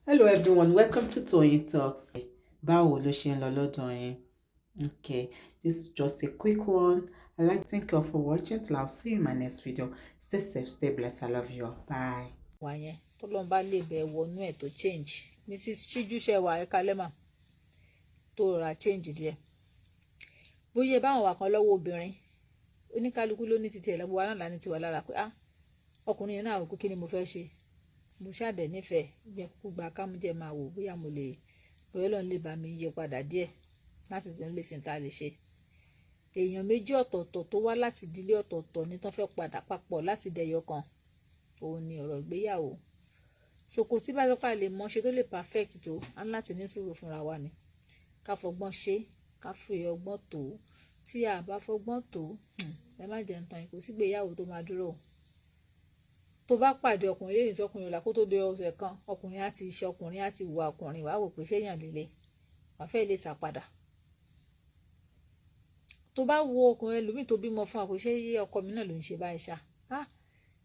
Hello everyone, welcome to Toyeen Talks. Báwo ló ṣe ń lọ lọ́dọ̀ yín? Okay, this is just a quick one. I'd like to thank you all for watching. Till I'll see you in my next video. Stay safe, stay blessed. I love you all. Bye. Wà yẹn, tọ́lọ́run bá lè bẹ̀ wọnú ẹ̀ tó change. Mrs Ṣíjúṣẹwà, ẹ̀ka lẹ́mà tó ra change díẹ̀, bóyá ẹ báwọn wà kan lọ́wọ́ obìnrin. Oníkálukú ló ní titi ẹ̀ lọ́wọ́ wa náà lá ní tiwa lára pé, ah, ọkùnrin yẹn náà wò pé kí ni mo fẹ́ ṣe, mo ṣàdẹ̀ nífẹ̀ẹ́ bí kúkú gba kámújẹ́, máa wò bóyá mo lè, bóyá Ọlọ́run lè bá mi yí padà díẹ̀ láti tún lè sìn tá a lè ṣe. Èèyàn méjì ọ̀tọ̀ọ̀tọ̀ tó wá láti ìdílé ọ̀tọ̀ọ̀tọ̀ ní tán fẹ́ padà papọ̀ láti dẹyọ kan, òun ni ọ̀rọ̀ ìgbéyàwó. So kò sí bá a lè mọ ṣe tó lè perfect tó, á ní láti ní sùúrù fúnra wa ni, ká fọgbọ́n ṣe, ká fi ọgbọ́n tó. Tí a bá fọgbọ́n tó, ẹ má jẹ́ nǹkan, kò sí ìgbéyàwó tó máa dúró. Tó bá pàdé ọkùnrin lẹ́yìn sọkùnrin ọ̀la, kó tó dé ọ̀sẹ̀ kan, ọkùnrin á ti ṣe, ọkùnrin á ti wà, ọkùnrin wàá wò pé ṣéyàn lélẹ̀, wàá fẹ́ lè sàpadà. Tó bá wo ọkùnrin ẹlòmíì tó bímọ fún wa, kò ṣe yé ọkọ mi náà ló ń ṣe báyìí ṣá, ah,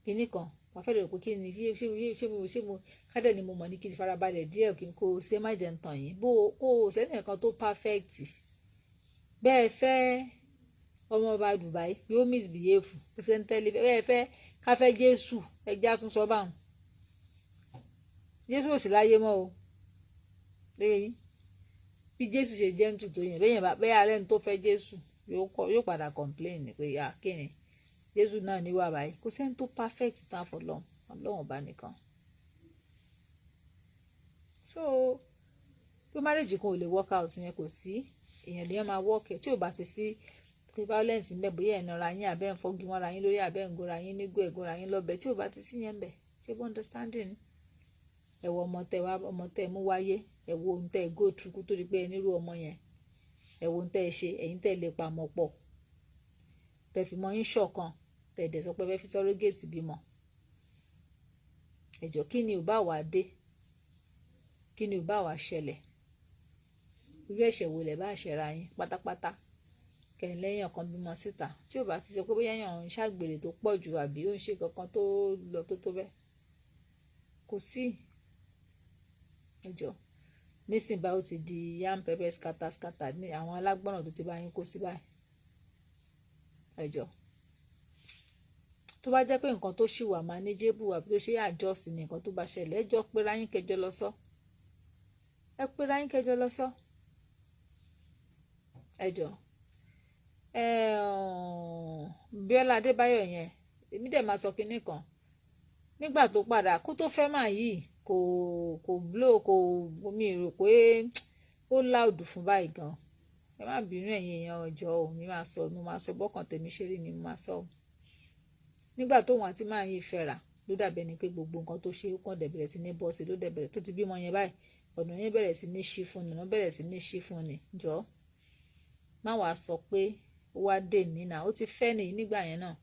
kinní kan, wàá fẹ́ lè rò pé kí ni, ṣé mo kádẹ̀ ni mo mọ̀ ní kí n farabalẹ̀ díẹ̀ kí n kó ṣe. Má jẹ́ ń tàn yín, bó kó o sẹ́nìkan tó perfect bẹ́ẹ̀ fẹ́ ọmọ ọba Dubai, yóò misbehave. Kò sẹ́ni tẹ́lẹ̀ bẹ́ẹ̀ fẹ́ káfẹ́ Jésù, ẹja tún sọ báwọn Jésù ò sí láyé mọ́ o. Lẹ́yìn bí Jésù ṣe jẹ́ ń tù tó yẹn, bẹ́ẹ̀ bẹ́ẹ̀ alẹ́ ní tó fẹ́ Jésù yóò padà complain pé, ah, kíni Jésù náà níwà báyìí? Kò sẹ́ni tó perfect tán, àfọlọ́hún Ọlọ́run ọba nìkan. So pé marriage kan ò lè work out yẹn, kò sí. Èèyàn lè máa work ẹ̀ tí ò bá ti sí violence ń bẹ, bóyá ẹ̀ nara yín, abẹ́ ń fọ́gi mọ́ra yín lórí, abẹ́ ń gora yín nígò, ẹ̀ gora yín lọ́bẹ̀, tí ò bá ti sí yẹn ń bẹ, ṣé bó understanding ni? Ẹ wo ọmọ tẹ wá, ọmọ tẹ mú wáyé, ẹ wo ohun tẹ go through kó tó di pé ẹ nírú ọmọ yẹn. Ẹ wo ohun tẹ ṣe, ẹ̀yin tẹ lè pamọ́ pọ̀, tẹ fi mọ́ yín ṣọ̀kan, tẹ dẹ̀ sọ pé fẹ́ fi surrogate bímọ. Ẹ jọ̀ọ́, kí ni ò bá wá dé? Kí ni ò bá wá ṣẹlẹ̀? Irú ẹ̀ṣẹ̀ wo lẹ̀ bá ṣẹ̀ra yín pátápátá kẹ̀hìn lẹ́yìn ọ̀kan bímọ síta, tí ò bá ti ṣe pé bóyá èèyàn ń ṣàgbèrè tó pọ̀ jù, àbí ó ń ṣe kankan tó lọ tó bẹ́ẹ̀? Kò sí. Ẹ jọ̀ọ́, nísìnyí báyìí, ó ti di yam pepper scatter scatter ní àwọn alágbọ̀nà tó ti bá yín kó sí báyìí. Ẹ jọ̀ọ́, tó bá jẹ́ pé nǹkan tó ṣì wà manageable àbí tó ṣe adjust ní nǹkan tó bá ṣẹlẹ̀, ẹ jọ pé ráyín kẹjọ lọ sọ, ẹ pé ráyín kẹjọ lọ sọ. Ẹ jọ̀ọ́, ẹ Bíọ́lá Adébáyọ̀ yẹn, èmi dẹ̀ máa sọ kinní kan. Nígbà tó padà kó tó fẹ́ máa yìí, kò blow, kò, mi rò pé ó loud fún báyìí gan. Ẹ má bínú, ẹ̀yin èèyàn ọjọ́ ò mi máa sọ, mo máa sọ bọ́kàn tèmi ṣe rí ni mo máa sọ. Nígbà tóun àti máa yìí fẹ́ra, ló dàbí ẹni pé gbogbo nǹkan tó ṣe, ó kàn dẹ̀ bẹ̀rẹ̀ sí ní bọ́ sí, ló dẹ̀ bẹ̀rẹ̀ tó ti bímọ yẹn báyìí, ọ̀nà yẹn bẹ̀rẹ̀ sí ní ṣí fún ni, ọ̀nà bẹ̀rẹ̀ sí ní ṣí fún ni. Jọ má wàá sọ pé ó wá dé nínà, ó ti fẹ́ nìyí nígbà yẹn náà,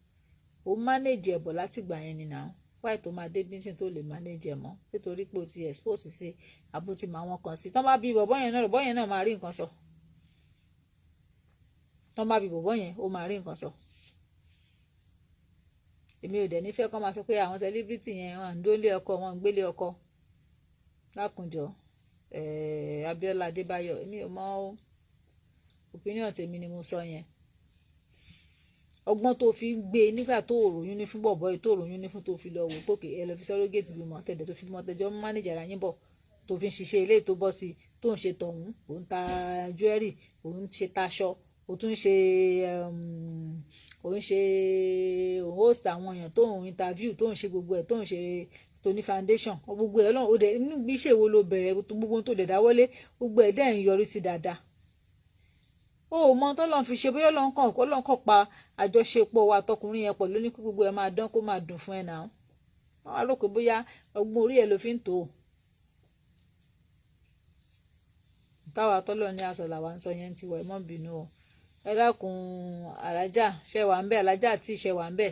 ó manage ẹ̀ bọ̀ látìgbà yẹn ni náà. Wáyé tó máa dé bínsìn tó lè manage ẹ̀ mọ́, nítorí pé o ti expose sí àbútí máa wọn kàn sí. Tán bá bí bọ̀bọ́ yẹn náà, bọ̀bọ́ yẹn náà máa rí nǹkan sọ. Tán bá bí bọ̀bọ́ yẹn, ó máa rí nǹkan sọ. Èmi ò dẹ̀ nífẹ̀ẹ́ kọ́ máa sọ pé àwọn celebrity yẹn, wọn ń dólé ọkọ, wọn ń gbélé ọkọ lákùnjọ. Abíọ́lá Adébáyọ̀, èmi ò mọ opinion tèmi ni mo sọ yẹn. Ọgbọ́n tó fi ń gbé nígbà tó ròyún ní fún bọ̀bọ́ yìí, tó ròyún ní fún, tó fi lọ wò pókè, ẹ lọ fi surrogate bímọ, tẹ̀lé tó fi bímọ, tẹjọ́ manage ara yín bọ̀, tó fi ń ṣiṣẹ́ eléyìí tó bọ́ sí, tó ń ṣe tọ̀hún, òun ta jewelry, òun ṣe taṣọ, òun tún ṣe, òun ṣe, òun host àwọn èèyàn tó ń interview, tó ń ṣe gbogbo ẹ̀, tó ń ṣe tó ní foundation, gbogbo ẹ̀ lọ́n. Ó dẹ̀ inú bí ṣèwo ló bẹ̀rẹ̀ gbogbo tó lè dáwọ́lé, gbogbo ẹ̀ dẹ̀ ń yọrí sí dáadáa. O ò mọ tọ́lọ́run fi ṣe, bóyá Ọlọ́run kàn, Ọlọ́run kàn pa àjọṣepọ̀ wa tọkùnrin yẹn pọ̀ lóní kí gbogbo ẹ̀ máa dán, kó máa dùn fún ẹ náà. Wọ́n á rò pé bóyá ọgbọ́n orí ẹ̀ ló fi ń tò ó. Táwa tọ́lọ́ ní aṣọ làwa ń sọ yẹn ti wọ̀. Ẹ mọ́ bínú o, ẹ dákun. Alájà ṣe wà ń bẹ̀? Alájà tí ṣe wà ń bẹ̀?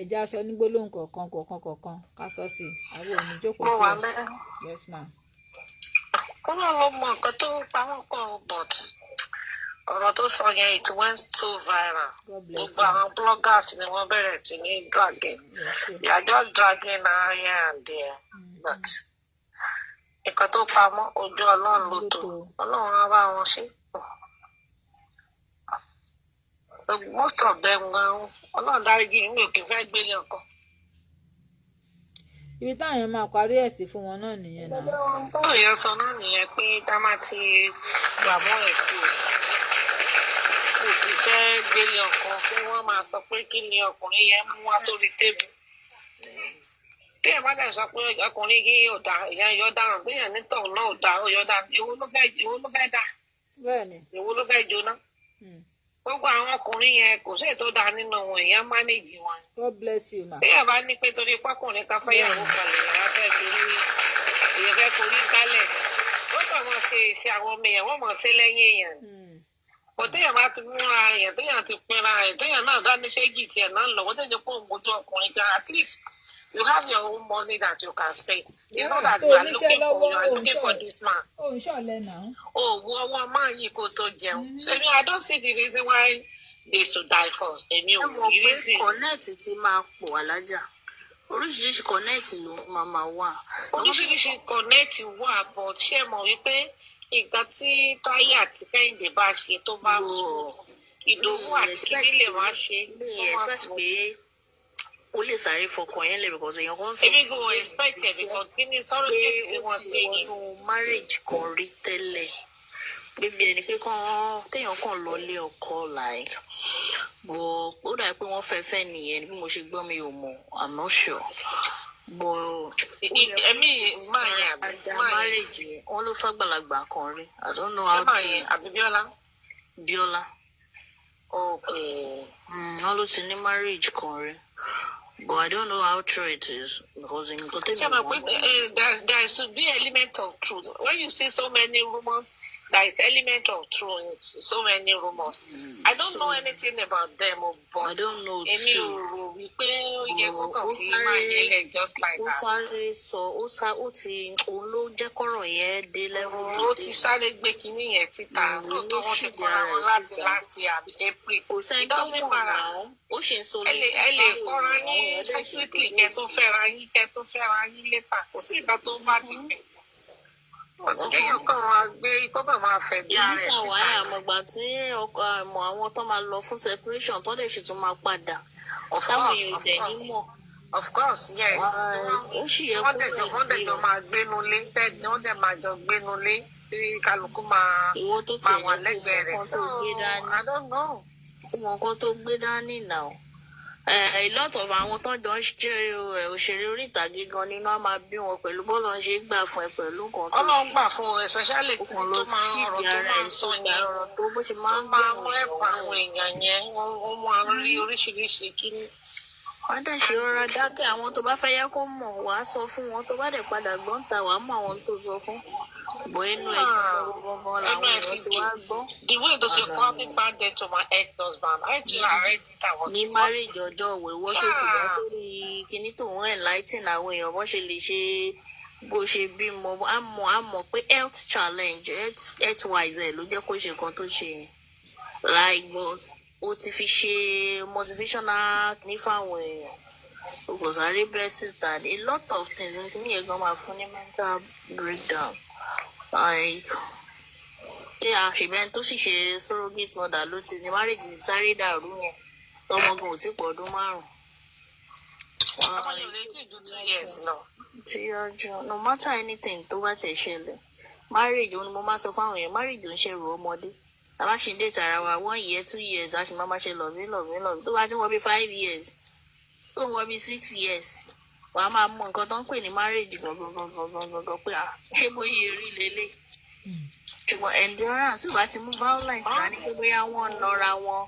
Ẹ já sọ ní gbólóhùn kọ̀ọ̀kan kọ̀ọ̀kan kọ̀ọ̀kan, ká sọ sí i. Àwọn ò ní jókòó Mo wà sí ẹ. mẹ́rin. Yes ma. Ọlọ́run ló mọ nǹkan tó pa wọ́n pọ̀, but ọ̀rọ̀ tó sọ yẹn, it went so viral. God bless Gbogbo you. àwọn bloggers ni wọ́n bẹ̀rẹ̀ sí ní dragging. Yes, sir. They are just dragging her here and there, but nǹkan tó pamọ́, ojú Ọlọ́run ló Ló tó. tó. Ọlọ́run á bá wọn ṣe. Most of them gan, Ọlọ́run dáríjì, mi ò kì í fẹ́ gbélé ọkọ. Ibi táwọn èèyàn máa parí ẹ̀ sí fún wọn náà nìyẹn náà. Báwo yẹn sọ náà nìyẹn pé tá má ti wà mọ́ ẹ̀kú kò kì í fẹ́ gbélé ọkọ, pé wọ́n máa sọ pé kí ni ọkùnrin yẹn mú wá sórí table. Tí ẹ bá dẹ̀ sọ pé ọkùnrin yìí ò dá, ìyẹn yọ dáràn, téèyàn nítọ̀ náà ò dá, ó yọ dá, èwo ló fẹ́ dá? Bẹ́ẹ̀ ni. Èwo ló fẹ́ jóná? Gbogbo àwọn ọkùnrin yẹn, kò sí èyí tó dáa nínú wọn, èèyàn manage wọn. God bless you, ma. Téèyàn bá ní pé torí pákùnrin kan fẹ́yàwó kan lèèyàn fẹ́ torí èèyàn fẹ́ forí gbálẹ̀, wọ́n kàn máa ṣe iṣẹ́ àwọn ọmọ èèyàn, wọ́n máa ṣe lẹ́yìn èèyàn. Kò téèyàn bá ti múra èèyàn, téèyàn ti pinra èèyàn, téèyàn náà dá ní ṣéjì tiẹ̀ náà lọ́wọ́, téèyàn kó mojú ọkùnrin gan, at least you have your own money that you can spend. It's not that Tó you are oníṣẹ́ looking for lọ́wọ́, you are òun looking for ṣọ̀lẹ. this man. Òun ṣọ̀lẹ náà. Òwò ọwọ́ máa yí kó tó jẹun. Èmi, I don't see the reason why they should die first. Èmi ò Ẹ mọ̀ rí pé reason. connect ti máa pọ̀, alájà, oríṣiríṣi connect ló máa wà. Oríṣiríṣi connect wà, but ṣé ẹ mọ̀ wípé nǹkan tí Táyé àti Kẹ́hìndé bá ṣe tó bá smooth, Ìdòwú Mi àti expect kìíní lè má ṣe mi tó má expect smooth. pé ó lè sáré fọkàn yẹn lẹ, because èèyàn kan sọ Èmi kò expect ẹ̀ because kí ni pé surrogate tí ó wọ́n ti ṣe yẹn. wọnú marriage kan rí tẹ́lẹ̀, pé bí ẹni pé kán kéèyàn kàn lọ lé ọkọ, like, but ó dàbí pé wọ́n fẹ́ fẹ́ nìyẹn. Bí mo ṣe gbọ́, mi ò mọ̀, I'm not sure, but Ẹ̀mí máa yẹn àbí ada máa yẹn marriage yẹn, wọ́n ló fàgbàlagbà kan rí. I don't know ṣé how máa true. yẹn àbí Bíọ́lá? Bíọ́lá. Okay. Wọ́n ló ti ní marriage kan rí, but I don't know how true it is because nǹkan Ṣé tẹ́mi mọ̀ pé mọ̀ there should be element of truth. When you see so many rumors, there is element of truth in so many rumors. I don't know anything about them, I but don't know èmi ò too. rò wípé ó yẹ kó kàn Ó fi máa sáré yẹn lẹ̀ just like ó that. sáré sọ, ó sá, ó ti, òun ló jẹ́ kọ́rọ̀ yẹn dé level tó Ó dé. ti sáré gbé kinní yẹn síta. Òun ló Lóòótọ́ wọ́n ti ṣìdí kọ́ra ara wọn ẹ̀ láti síta. láti àbí April. Kò sẹ́ni It tó doesn't mọ̀ matter. náà, ó ṣe ń Ẹ lè solicit ẹ lè fáwọn kọ́ra èèyàn, àwọn yín èèyàn dẹ̀ ṣe secretly kẹ́ tó donate. fẹ́ra yín, kẹ́ tó fẹ́ra yín later. Kò sí ìgbà tó bá ti fẹ́. Kéèyàn kàn máa gbé kó kàn máa fẹ̀ bí Ìlú ara ẹ̀ tá wà síta yà yẹn. àmọ̀gbà tí ọkọ àmọ́ àwọn tó máa lọ fún separation tó dẹ̀ sì tún máa padà Of táwọn course, èèyàn of dẹ̀ ní course. mọ̀. Of course, yes. Ó sì yẹ Wọ́n kó dẹ̀ jọ rẹ̀ wọ́n dẹ̀ dé jọ o. máa gbénu lé, wọ́n dẹ̀ máa jọ gbénu lé tí kálukú máa Ìwọ tó máa tiẹ̀ wà jẹ́ kó mọ lẹ́gbẹ̀ẹ́ rẹ̀. nǹkan So tó gbé dání, I don't know. kó mọ nǹkan tó gbé dání náà. A lot of àwọn tó jọ ń ṣe òṣèré orí ìtàgé gan nínú á máa bí wọn pẹ̀lú bọ́ọ̀lù ń ṣe gbà fún ẹ pẹ̀lú nǹkan tó Ọlọ́run ṣe. gbà fún un, especially Ó kàn lọ tó máa ọ̀rọ̀ sídìí tó ara máa ẹ̀ ń sọ síta, yẹn, ọ̀rọ̀ tó bó ṣe tó máa ń gbé máa ń àwọn help èèyàn àwọn wá ẹ̀. èèyàn yẹn, wọ́n máa ń rí oríṣiríṣi kíní. Wọ́n dẹ̀ ṣe rọra dákẹ́. Àwọn tó bá fẹ́ yẹ kó mọ̀, wàá sọ fún wọn. Tó bá dẹ̀ padà gbọ́n ta, wàá mọ àwọn tó sọ fún bọ̀ inú ẹ̀ gangan Ẹnu làwọn ẹ̀ èèyàn ti ti dùn. wá gbọ́. The way tó ṣe kọ́ happy birthday to my ex-husband, I too arranged it. I was Ní marriage ọjọ́ òwe wọ́n tó sì wá Yeah. sórí kinní tó ń enlighten àwọn èèyàn bó ṣe lè ṣe, bó ṣe bímọ. Á mọ̀ pé health challenge, health wise ẹ̀ ló jẹ́ kó ṣe nǹkan tó ṣe yẹn, like, but ó ti fi ṣe motivational ní fáwọn èèyàn, o kò sáré bẹ́ síta. A lot of things ní kíní yẹn gan máa fún ní mental breakdown, like, ṣé àṣìbẹ́ni tó sì ṣe surrogate mother ló ti ní marriage ti sáré dàrú yẹn, ọmọ gan ò tí pọ̀ ọdún 5. Ọmọ yẹn ò lè tí ju 2 years lọ. Tí ọjọ́, no matter anything tó bá tẹ̀ ṣẹlẹ̀, marriage òun ni mo máa sọ fáwọn èèyàn, marriage ò ń ṣẹrù ọmọdé. A bá ṣe date ara wa one year, 2 years, a sì máa ṣe lovey lovey lovey. Tó bá ti wọ bí 5 years, tó ń wọ bí 6 years, wàá máa mọ nǹkan tó ń pè ní marriage gangan gangan gangan gangan, pé ah, ṣé bó ṣe rí lélẹ̀? Ṣùgbọ́n endurance tí ò bá ti mú violence dání, pé bóyá wọ́n ń nọra wọn,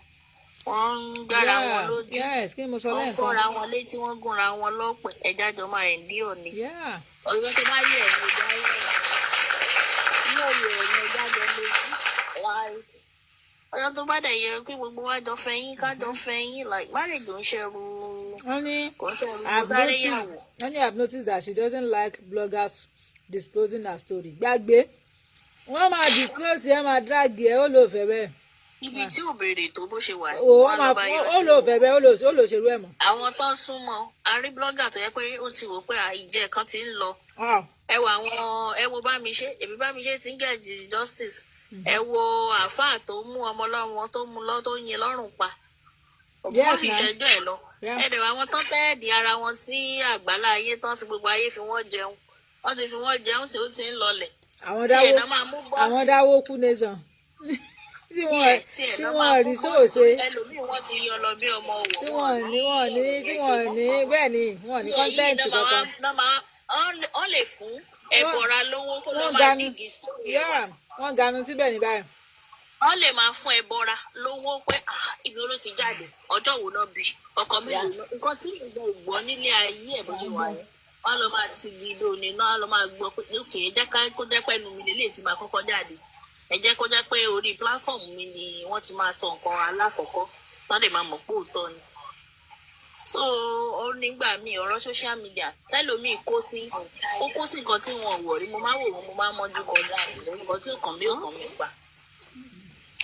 wọ́n ń gbára wọn lójú, Yes, kí ni mo sọ wọ́n lẹ́ẹ̀kan? fọ́ra wọn létí, wọ́n gúnra wọn lọ́pẹ̀, ẹja jọ máa endure ni. Ọjọ́ tó bá yẹ ẹ̀mí ọjà yẹ ní òye ẹ̀mí ọjà jọ lójú, like, ọjọ́ tó bá dẹ̀ yẹ kí gbogbo wa jọ fẹ́yìn, ká jọ fẹ́yìn. Like, marriage ò ń ṣẹrù, Wọ́n ní kò ń ṣẹrù kó I've sáré noticed yàwó. Wọ́n ní I've noticed that she doesn't like bloggers disclosing her story. Gbàgbé, wọ́n máa disclose ẹ, máa drag ẹ, ó lò fẹ́ bẹ́ẹ̀. Ibi tí ò béèrè tó bó ṣe wà, O wọn á wọ́n máa lọ bá fún yọjú ó lò fẹ́ bẹ́ẹ̀, ó lò ṣerú ẹ̀ mọ́. Àwọn tó ń súnmọ́, a rí blogger tó yẹ pé ó ti wò pé àìjẹ kan ti ń lọ. Ah, Ẹ wo àwọn, ẹ wo Bámiṣé, èmi Bámiṣé ti ń get justice. Ẹ wo àáfàá tó mú ọmọ ọlọ́run tó mú lọ, tó yin lọ́rùn pa. Yes, Wọ́n na. ìṣẹ́jú ẹ̀ lọ. Ẹ dẹ̀ wá àwọn tán tẹ́ẹ̀dì ara wọn sí àgbálá ayé, tán fi gbogbo ayé fi wọ́n jẹun. Wọ́n ti fi wọ́n jẹun sí, ó ti ń lọlẹ̀. Àwọn Tí dáwó ẹ̀ náà máa mú àwọn bọ́ọ̀sì. dáwó kú nation tí wọn Díẹ̀ tí ẹ̀ tí náà wọn máa mú rí bọ́ọ̀sì sóòṣe torí ẹlòmíì wọ́n ti yọ lọ bí ọmọ ọwọ́. tí wọn ní wọn ní tí wọn ní, bẹ́ẹ̀ ni wọn ní Tí èyí content náà máa kankan. náà máa ọ́n lè fún ẹ̀bọ̀ra lówó kó lọ́ Wọ́n máa ganu dig story ẹ̀ wá. Yeah, wọ́n ganu síbẹ̀ ní báyìí. Wọ́n lè máa fún ẹbọra lówó pé, "Ah, ibi ló ti jáde, ọjọ́ wo náà bí ọkọ mi lò náà?" Nǹkan tí ìgbà ògbọ́ nílé ayé ẹ̀ bó ṣe wà yẹn, wọ́n lọ máa ti gidi òní náà, lọ máa gbọ́ pé, "Ok, ẹ jẹ́ kó jẹ́ pé ẹnu mi lélẹ̀ tí máa kọ́kọ́ jáde, ẹ jẹ́ kó jẹ́ pé orí platform mi ni wọ́n ti máa sọ nǹkan alákọ̀ọ́kọ́ tán lè máa mọ̀ pé òótọ́ ni." So ó nígbà míì, ọ̀rọ̀ social media tẹ́lòmíì kó sí, ó kó sí nǹkan tí wọn ò wọ̀ rí. Mo máa ń wò wọ́n, mo máa ń mọ́jú kọjá nǹkan tí ò kàn mí, ò kàn mí pa.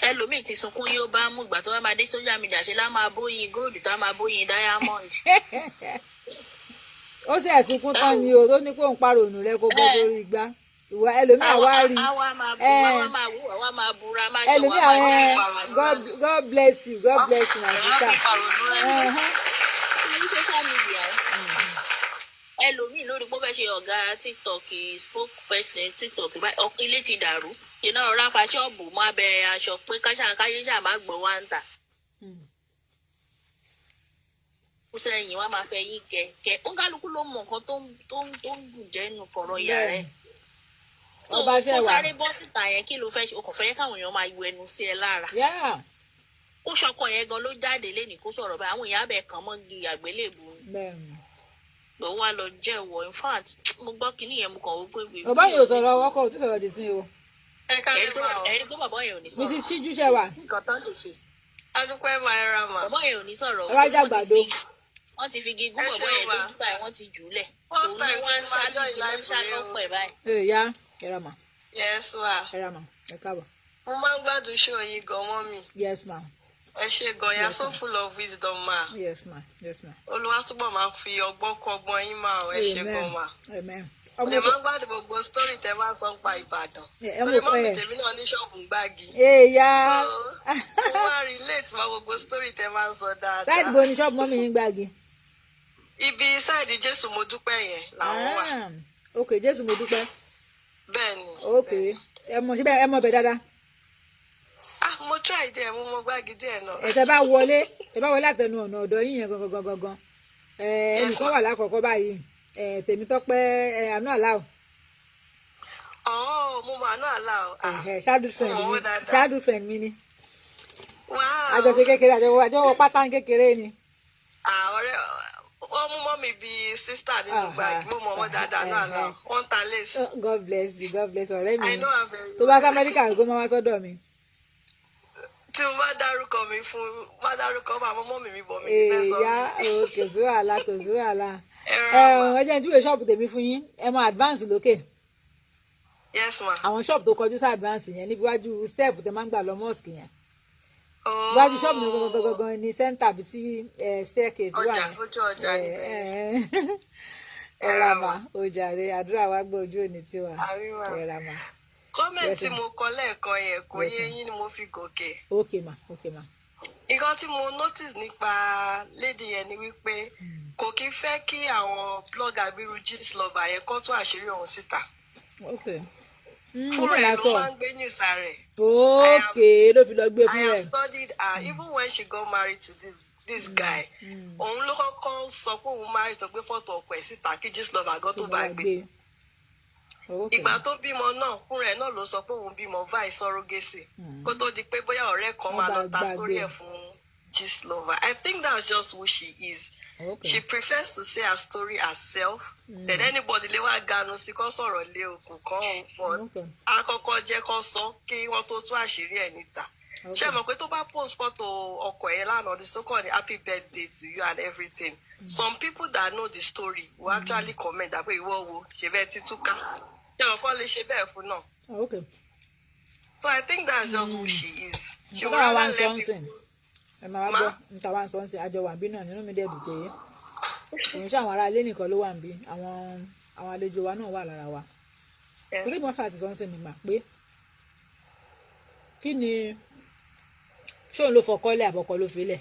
Ẹlòmíì ti sunkún, yóò bá mú ìgbà tó bá máa dé social media ṣe lá máa bóyin gold, tó máa bóyin diamond. Ó sì ẹ̀sùnkún tán ni o, tó ní kó ń parònù rẹ kó bọ́ sórí igbá ìwà ẹlòmíì àwa rí. Àwa máa bu, àwa máa wú, àwa máa búra, máa ṣe Ẹlòmíì wà àwọn máa ẹ ṣe. God, God bless you, God bless you, my sister. Ní social media, ẹlòmíì lórí pé ó fẹ́ ṣe ọ̀gá TikTok, spokesperson TikTok báyìí, ilé ti dàrú, iná ọ̀rá fa ṣọ́ọ̀bù mọ́ abẹ́ aṣọ pé káṣá káyé ṣáà má gbọ́ wá ń tà. Kú sẹ́yìn, wọ́n máa fẹ́ yín kẹ kẹ. Ó kálukú ló mọ nǹkan tó ń gùn jẹ́nu kọ̀rọ̀ yàrá ẹ̀. Ọba ṣe Kó wà. sáré bọ́ síta yẹn, kí ló fẹ́ ṣe? O kò fẹ́ káwọn èèyàn máa yọ ẹnu sí ẹ lára. Kó ṣọkọ yẹn gan ló jáde lénìí kó sọ̀rọ̀ báyìí, àwọn èèyàn abẹ kàn mọ́ gi àgbélébùú ni. Lọ wá lọ jẹ́wọ́. In fact, mo gbọ́ kinní yẹn, mo kàn wó pé. Bàbá yìí ò sọ̀rọ̀, ọkọ ò tí sọ̀rọ̀ dì sí o. Ẹ káalẹ́ mà o. Ẹ̀rí pé bàbá yẹn ò ní sọ̀rọ̀. Mrs Ṣíjú ṣe wà. Kò sí nǹkan tán lè ṣe. Adúpẹ́ máa ra mà. Bàbá yẹn ò ní sọ̀rọ̀. Ẹ wá Wọ́n ti jàgbàdo. Wọ́n ti fi gígùn Ẹ bàbá ṣeun yẹn mà. lójú báyìí, wọ́n ti jù ú lẹ̀. First Òun ni time tí wọ́n ń mo sá máa join lójú, wọ́n ń live sá rèé o. lọ́pọ̀ ẹ̀ báyìí. Ẹ ya, ẹ ra mà. Yes ma. Ẹ ra mà, ẹ káàbọ̀. Mo máa ń gbádùn show yín gan, mummy. Yes ma. Ẹ ṣé gan, you are Yes, so ma. full of wisdom, ma. Yes ma, yes ma. Olúwa túbọ̀ máa fi ọgbọ́n kọ́ ọgbọ́n yín mà o. Ẹ ṣé gan mà. Amen. Mo dẹ̀ máa ń gbádùn gbogbo story tẹ máa ń sọ nípa Ìbàdàn. Ẹ Torí mọ̀ mummy ẹ tèmi náà ní ṣọ́ọ̀bù ń gbági. Ẹ ya. So mo máa relate mọ́ gbogbo story tẹ máa ń sọ Side dáadáa. bo ni ṣọ́ọ̀bù mummy yín gbági? Ibi side Jésù mo dúpẹ́ yẹn làwọn wà. Ah, ok, Jésù mo dúpẹ́. Bẹ́ẹ̀ni. Ok, Bẹ́ẹ̀ni. ẹ mọ̀ síbẹ̀, ẹ mọ̀ bẹ̀ dáadáa. Ah, mo try díẹ̀, mo mọ gbági díẹ̀ náà. Ẹ tẹ bá wọlé àtẹnu ọ̀nà ọ̀dọ̀ yín yẹn gangan gangan gangan, ẹ Yes ẹnìkan ma. wà lákọ̀ọ́kọ́ báyìí, ẹ Tèmítọ́pẹ́, ẹ àánú àláò. Oh, mo mọ àánú àlá o. Ah, Ẹ childhood mo friend mọ̀ mi, wọ́n dáadáa. childhood friend mi ni. Wow. Àjọṣe kékeré, àjọwọ́ pátá kékeré ni. Ah, ọ̀rẹ́ wọ́n mú mummy bíi sister nínú gbági, mo mọ̀ wọ́n dáadáa náà àlá o. Wọ́n ń ta lace. Oh, God bless you, God bless ọ̀rẹ́ mi I ni. know her very Tó bá sí well. Amẹ́ríkà, kó máa wá sọ́dọ̀ mi. Tí mo bá dárúkọ mi fún, bá dárúkọ màmá mummy mi bọ̀ mí ní fẹ́ sọ Èyá mi. o, kò sí wàhálà, kò sí wàhálà. Ẹ Ẹ rọra mà. ẹ jẹ́ n júwe ṣọ́ọ̀bù tèmi fún yín. Ẹ mọ Advance lókè? Yes ma. Àwọn ṣọ́ọ̀bù tó kọjú sí Advance yẹn, níbi iwájú step tẹ máa ń gbà lọ mosque yẹn, iwájú ṣọ́ọ̀bù mi gangan gangan ní center bí sí staircase wà Ọjà yẹn. ojú ọjà Ẹ níbẹ̀. ẹ Ẹ ẹ ra ra mà. mà, ó jàre, àdúrà wa gbọ́, ojú òní tiwa. Àmín mà. Ẹ ra mà. Comment Yes tí ma. mo kọ lẹ́ẹ̀kan yẹn kò Yes yé ma. yín ni mo fi gòkè. Ok ma, ok ma. Nǹkan tí mo notice nípa lady yẹn ni wípé kò kí fẹ́ kí àwọn blogger bíi irú Gistlover yẹn kó tú àṣírí òun síta. Ok, Fúnra náà ẹ̀ ló la sọ. máa ń gbé news rẹ̀. I have Ok, ló fi lọ gbé I fún have rẹ̀. studied her even when she got married to this guy. Òun ló kọ́kọ́ sọ pé òun married, tó gbé fọ́tò ọkọ ẹ̀ síta kí Gistlover gan Tó tó bá bá gbé. gbé. Ok. Ìgbà tó bímọ náà, fúnra ẹ̀ náà ló sọ pé òun bímọ via surrogacy kó tó di pé bóyá ọ̀rẹ́ kan Wọ́n máa bá lọ ta gbàgbé. sórí ẹ̀ fún Gistlover. I think that's just who she is. She prefers to say her story herself than anybody lè wá ganu sí kó sọ̀rọ̀ lé okùn kan o, but á kọ́kọ́ jẹ́ kó sọ kí wọ́n tó tú àṣírí ẹ̀ níta. Ṣé mọ̀ pé tó bá post photo ọkọ ẹ̀ lánàá, the so called happy birthday to you and everything, some people that know the story will actually comment that pé, "Ìwọ wo ṣe bẹ́ẹ̀ títúká?" Ṣé mọ̀ kọ́ lè ṣe bẹ́ẹ̀ fún náà? So I think that's just who she is. She Nǹkan would táwa wá ń rather sọ let ń sìn people. Ẹ máa wá Ma? gbọ́ níta wá ń sọ ń sìn. Àjọ wà bí náà, nínú mi dẹ̀ dùn pé òun ṣe àwọn ará ilé nìkan ló wà níbí, àwọn àlejò wa náà wà lára wa. Yes. Torí mo fà ti sọ ń sìn mí mà pé kí ni, ṣóun ló fọkọ́lẹ̀ àbọ̀kọ́ ló fi lẹ̀?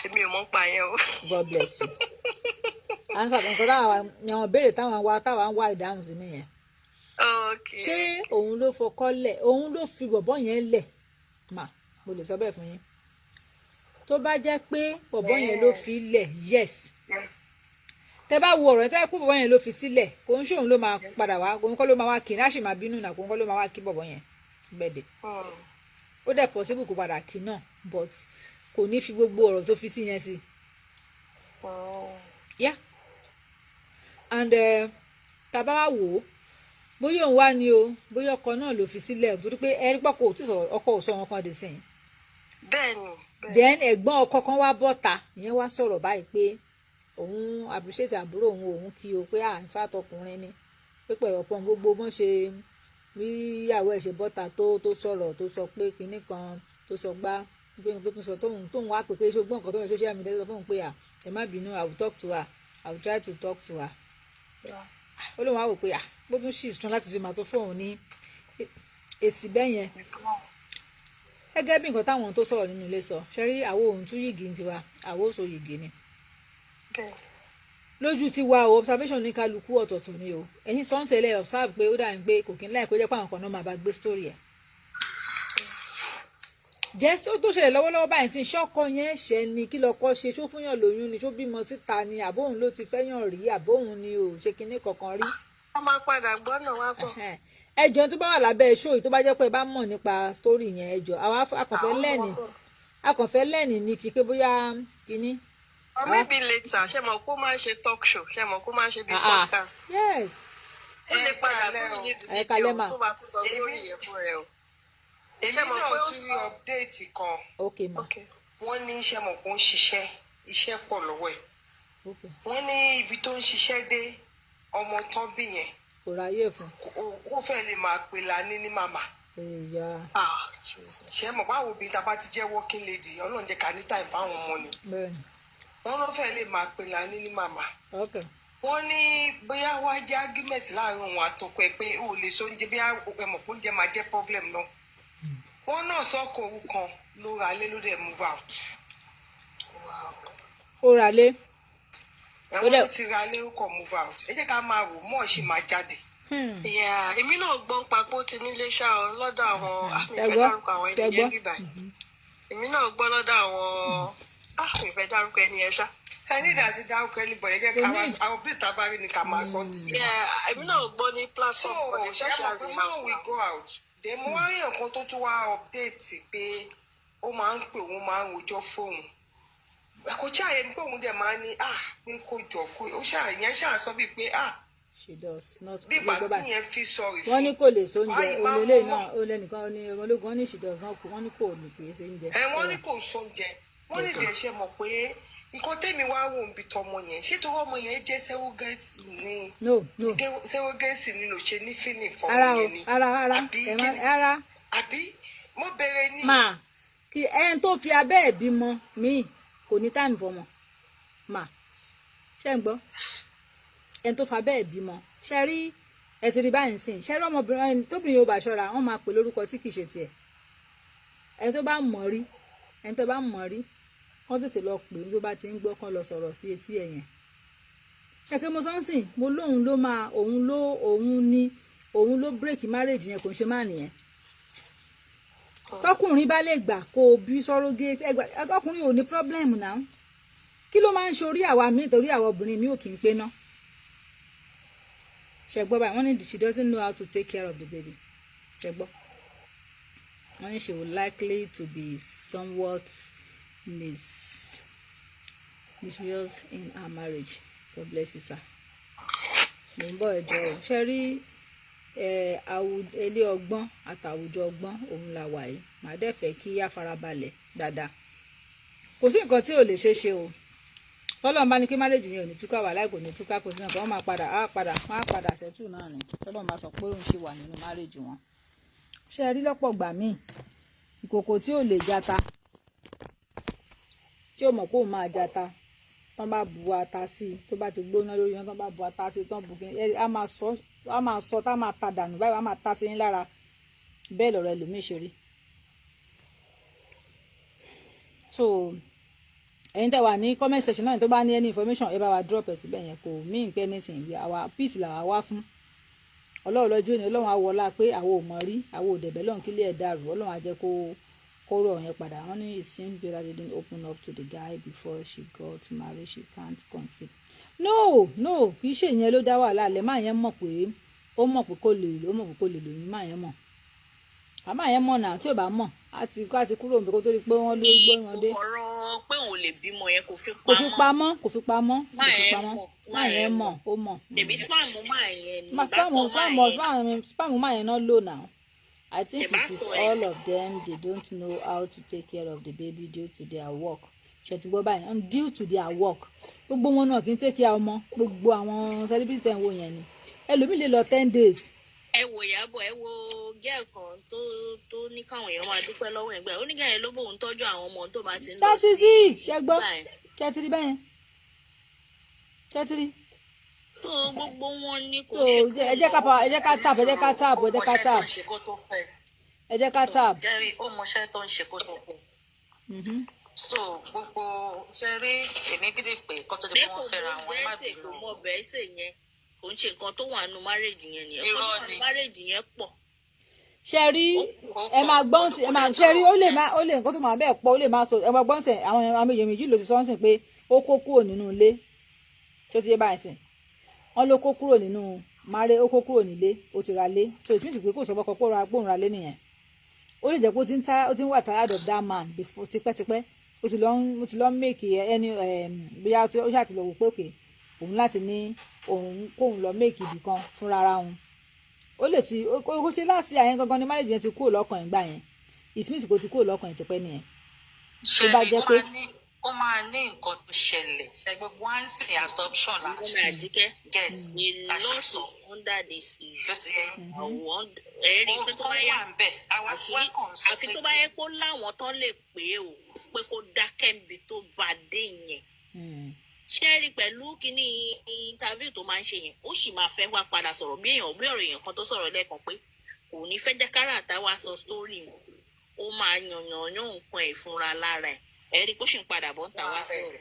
Èmi ò mọ̀ pa yẹn o. God bless you. Answer nǹkan táwọn àwọn ìbéèrè táwọn wá ìdáhùn sí nìyẹn. Ṣé òun ló fọkọ́lẹ̀, òun ló fi bọ̀bọ́ yẹn lẹ̀ mà? Mo lè sọ bẹ́ẹ̀ fún yín, tó bá jẹ́ pé bọ̀bọ́ yẹn ló fi lẹ̀, yes. Tẹ bá wo ọ̀rọ̀ yẹn, tó yẹ pé bọ̀bọ́ yẹn ló fi sílẹ̀, kò ń ṣòun ló máa padà wá, kò ń kọ́ ló máa wá kí ní àṣì máa bínú náà, kò ń kọ́ ló máa wá kí bọ̀bọ́ yẹn gbẹ̀dẹ̀. Ó dẹ̀ possible kó padà kí náà, but kò ní fi gbogbo ọ̀rọ̀ tó fi sí yẹn sí. Yeah, and tá bá wá wò ó, bóyá òun wá ní o, bóyá ọkọ náà ló fi sílẹ̀, torí pé ẹrí pọ̀ kò tí sọ̀rọ̀, ọkọ ò sọ wọn kan dé sìn. Bẹ́ẹ̀ni. Then ẹ̀gbọ́n ọkọ kan wá bọ́ta, ìyẹn wá sọ̀rọ̀ báyìí pé òun appreciate àbúrò òun, òun kí o pé à ń fàtọkùnrin ni, pé pẹ̀lú ọ̀pọ̀ gbogbo bọ́n ṣe bí ìyàwó ẹ̀ ṣe bọ́ta tó sọ̀rọ̀, tó sọ pé kinní kan, tó sọ gbá pé tó tún sọ tóun wá pé ṣó gbọ́n nǹkan tó ń social media sọ fóun pé à ẹ má bínú, I will talk to her, I will try to talk to her. Ó lóun wá wò pé à bó tún ṣì tún láti ṣe máa tó fóun ní èsì bẹ́ẹ̀ yẹn, gẹ́gẹ́ bí nǹkan táwọn tó sọ̀rọ̀ nínú ilé sọ. Ṣe rí àwọn ohun tún yìgì ń tiwa, àwọn ò so yìgì ni lójú tiwa o. Observation ní kálukú ọ̀tọ̀ọ̀tọ̀ ni o. Ẹ̀yin sọ́nsẹ̀lẹ̀ observe pé ó dà ní pé kò kí ń láì kó jẹ́ pé àwọn kan náà máa bá gbé story ẹ̀ jẹ́ só tó ṣẹlẹ̀ lọ́wọ́lọ́wọ́ báyìí sí. Ṣọ́kọ yẹn ṣẹ ni? Kí lọ́kọ ṣe? Ṣó fúnyàn lóyún ni? Ṣó bímọ síta ni? Àbóhùn ló ti fẹ́yàn rí? Àbóhùn ni ò ṣe kinní kankan rí? Wọ́n máa padà gbọ́ náà wá sọ. Ẹ jọ̀ọ́, tó bá wà lábẹ́ show yìí, tó bá jẹ́ pé ẹ bá mọ̀ nípa story yẹn, ẹ jọ̀ọ́, àwa akànfẹ́ lẹ́ẹ̀nì ní kí pé bóyá kinní. Or maybe later, ṣé mo kó máa ń ṣe talk show, ṣé mo kó máa ń ṣe bí podcast? Yes. Ó lè padà sórí ní Ẹ kalẹ́ mà. tó bá tún sọ sórí yẹn fún rẹ o. Èmi Ṣé mo náà pé ó tún rí update kan. Ok ma. Wọ́n ní iṣẹ́ mọ̀ kó ń ṣiṣẹ́, iṣẹ́ pọ̀ lọ́wọ́ ẹ̀. Wọ́n ní ibi tó ń ṣiṣẹ́ dé, ọmọ tán bí yẹn, Kò ráyè fún. ó fẹ́ lè máa pè lání ní màmá. Èyà. Ah, Jesus. Ṣé mọ̀ báwo bí ta bá ti jẹ́ working lady, Ọlọ́run jẹ́ ká ní time fáwọn ọmọ ni. Wọ́n ló fẹ́ lè máa pè lání ní màmá. Wọ́n ní bóyá wá jẹ́ argument láàrin òun àtọkọ ẹ̀ pé ó lè so oúnjẹ, bí ẹ mọ̀ pé oúnjẹ máa jẹ́ problem náà. Wọ́n náà sọ́kò òun kan ló ra lé, ló dẹ̀ move out. Ó ra lé. Ẹ̀wọ̀n ló ti ra lé, ó kọ̀ move out. Ẹ jẹ́ ká máa wò mọ́ ṣì máa jáde. Yeah, èmi náà gbọ́n pa pé ó ti nílé ṣá o lọ́dọ̀ àwọn, ah, mi Ẹ fẹ́ gbọ́, dárúkọ àwọn ẹ ẹni gbọ́. yẹn bíbá yìí. Èmi náà gbọ́ lọ́dọ̀ àwọn, ah, mi fẹ́ dárúkọ ẹni yẹn ṣá. Ẹ ní ìdá àti dárúkọ ẹni bọ̀, ẹ jẹ́ ká máa àwọn bí ìta bá rí ni ká máa sọ títí. Yeah, èmi náà gbọ́ ní So platform kan ṣé especially mọ̀ pé as a man house will now. go out, then mo wá rí nǹkan tó tún wá update pé ó máa ń pè, òun máa ń rojọ́ fóun, kò ṣáà ní pé òun dẹ̀ máa ń ní, ah, pé kó jọ kó ó ṣáà yẹn ṣáà sọ bíi pé, ah, She does not. bí ìgbà tí yẹn fi sorry Wọ́n ní fún kò lè sóúnjẹ. Wáyé máa ń Olélè mọ̀. náà, olè nìkan ní ológun, wọ́n ní she does not cook, wọ́n ní kò lè pè é sóúnjẹ. Ẹ wọ́n ní kò sóúnjẹ, wọ́n ní lè ṣe mọ̀ pé nǹkan tẹ́mi wá wò ń bi tọmọ yẹn, ṣé torí ọmọ yẹn jẹ́ surrogate ni? No. Surrogate ni ló ṣe ní feeling fọmọ Ara o yẹn ni? Ara ara Àbí ẹ má kí ni? Ara. Àbí mo bẹ̀rẹ̀ ní. Máa kí ẹni tó fi abẹ́ ẹ̀ bímọ míì kò ní time fọmọ mà. Ṣé ń gbọ́? Ẹni tó fa abẹ́ ẹ̀ bímọ, ṣe rí, ẹ ti rí báyìí sìn, ṣe rí ọmọbìnrin ẹni tóbìnrin yóò bá ṣọ́ra, wọ́n máa pè lórúkọ tí kìí ṣe tiẹ̀. Ẹni tó bá mọ̀ rí, ẹni tó bá mọ̀ rí, kán tètè lọ pè é, tó bá ti ń gbọ́, kán lọ sọ̀rọ̀ sí etí ẹ̀ yẹn. Ṣèké mo sọ́nsìn, mo lóun ló máa, òun ló, òun ni, òun ló break marriage yẹn, kò ń ṣe má nìyẹn. Tọkùnrin bá lè gbà kó o bí surrogate ẹgbà, ọkùnrin ò ní problem náà. Kí ló máa ń ṣorí àwa míì? Torí àwa obìnrin mi ò kì í pé ná. Ṣẹgbọ́ báyìí, wọ́n ní she doesn't know how to take care of the baby. Ṣẹgbọ́, wọ́n ní she would likely to be somewhat mischievous in her marriage. God bless you, sir. Mo ń bọ̀, ẹjọ́ o. Ṣe rí ilé ọgbọ́n àtàwùjọ ọgbọ́n òun la wà yìí. Màá dẹ̀ fẹ́ kí á farabalẹ̀ dáadáa. Kò sí nǹkan tí ò lè ṣeé ṣe o. Tọ́lọ́run bá ní kí marriage yẹn ò ní túká, wà láì kò ní túká, kò sí nǹkan, wọ́n máa padà, á padà, wọ́n á padà settle náà ni. Tọ́lọ́run bá sọ pé òun ṣì wà nínú marriage wọn. Ṣe rí lọ́pọ̀ gbà míì, ìkòkò tí ò lè jata, tí ò mọ̀ pé òun máa jata, Tán bá bu ata sí i, tó bá ti gbóná lórí iná, tán bá bu ata sí i, tán bu kí ẹ á máa sọ, á máa sọ, tá máa ta dànù báyìí, á máa ta sí yín lára. Bẹ́ẹ̀ lọ̀rọ̀ ẹlòmíì ṣe rí. So ẹ̀yin tẹ́ wà ní comment section náà, tó bá ní any information, ẹ bá wa drop ẹ̀ síbẹ̀ yẹn. Kò mí pé anything, àwa peace làwa wá fún. Ọlọ́run lọ́jọ́ ìní, Ọlọ́run á wọlá pé àwọn ò mọ̀ rí, àwọn ò dẹ̀bẹ̀ lọ́run kílẹ̀ ẹ̀ dàrú. Ọlọ́run á jẹ́ kó rọ̀ yẹn padà. Wọ́n ní it seems Bella didn't open up to the guy before she got married, she can't conceive. No, no, kì í ṣe ìyẹn ló dá wàhálà lẹ̀. Máa yẹn mọ̀ pé ó mọ̀ pé kò lè, ó mọ̀ pé kò lè lóyún. Máa yẹn mọ̀, àmọ́ àyẹn mọ̀ náà. Tí ò bá mọ̀, á ti kúrò níbi kó tó di pé wọ́n ló gbé wọn dé. Kò fọ̀rọ̀ pé òun lè bímọ yẹn, kò fi Kò fi pamọ́. pamọ́, kò fi pamọ́, kò fi Máa yẹn pamọ́. mọ̀, Máa yẹn mọ̀, ó mọ̀. Tèmi sperm máa yẹn ni Ma sperm ìbátan sperm máa yẹn. Sperm máa yẹn náà lò now. I think it is Ìbátan ẹ̀. all of them, they don't know how to take care of the baby due to their work. Ṣètìgbọ́ báyìí? And due to their work, gbogbo wọn náà kì í take care ọmọ. Gbogbo àwọn celebrity tẹ̀ ń wò yẹn ni ẹlòmíì lè lọ 10 days. Ẹ wo Ìyábọ̀, ẹ wo girl kan tó ní káwọn èèyàn máa dúpẹ́ lọ́wọ́ ẹ̀ gbà. Ó ní girl yẹn ló bóun tọ́jú àwọn ọmọ tó bá ti ń lọ That is sí it. Ṣe gbọ́? gbà yẹn. Ṣe ti rí bẹ́yẹn? Ṣe ti rí? Tó gbogbo wọn ní kò So ṣe. ẹ jẹ́ ká ẹ jẹ́ ká tap, ẹ jẹ́ ká tap, ẹ jẹ́ ká Ó mọṣẹ́ tó tap. ń ṣe kó tó fẹ́. Ẹ jẹ́ ká tap. Jerry, ó mọṣẹ́ tó ń ṣe kó tó fẹ́. So gbogbo ṣe rí, èmi believe pé kó tó di Pé pé kò wọ́n fẹ́ra mọ wọn, ẹ má bẹ́ẹ̀ sè, bínú. kò mọ bẹ́ẹ̀ sè yẹn, kò ń ṣe nǹkan tó wà nù marriage yẹn nìyẹn. Irọ́ Nǹkan tó wà nù ni. marriage yẹn pọ̀. Ṣe rí, Ó ẹ máa pọ̀, gbọ́n sí, ẹ máa ṣe rí, ó lè má, ó lè nǹkan tó máa bẹ́ẹ̀ pọ̀, ó lè máa sọ. Ẹ máa gbọ́n sí, àwọn èèyàn méjì méjì ló ti sọ ń sìn pé ó kó kúrò nínú ilé. Tó ti yé báyìí sìn, wọ́n ló kó kúrò nínú máré, ó kó kúrò nílé, ó ti ra lé. So it means pé kò sọ fọ́kọ pé ó ra gbóhùn ra lé nìyẹn. Ó lè jẹ́ pé ó ti ń wà tired of that man before tipẹ́tipẹ́. Ó ti lọ ń make ẹni bóyá ó ṣáà ti lọ wò pé òkè òun láti ní òun kóun lọ make ibì kan fúnra ara òun. Ó lè ti ó ṣe láti àyẹn gangan ni marriage yẹn ti kúrò lọ́kàn ẹ̀ gbà yẹn. It means kò ti kúrò lọ́kàn ẹ̀ tipẹ́ nìyẹn. Ṣe Tó bá rí, jẹ́ ó pé- ó máa ní nǹkan tó ṣẹlẹ̀. Ṣe gbogbo wá ń sìn assumption là ń Ọmọ ṣe. Àjíkẹ́, Yes, a la ṣe lot sọ. under this Ló issue. ti yẹ yín. Àwọn ẹ̀rí pé tó Ó bá yá wà ń bẹ̀, àwa tí wá àṣírí kàn ń sọ àfi pé tó bá yẹ kó láwọn tán lè pè é o pé kó dákẹ́ níbi tó bá dé yẹn. Ṣé rí, pẹ̀lú kíní interview tó máa ń ṣe yẹn, ó sì máa fẹ́ wá padà sọ̀rọ̀ bí èèyàn, bí ọ̀rọ̀ èèyàn kan tó sọ̀rọ̀ lẹ́ẹ̀kan pé kò ní fẹ́ jẹ́ kára àtàwà sọ story, ó máa yànyàn yàn nǹkan ẹ̀ fúnra lára ẹ̀. Ẹ̀ rí i pé ó sì ń padà bọ̀ ń ta wá sọ̀rọ̀,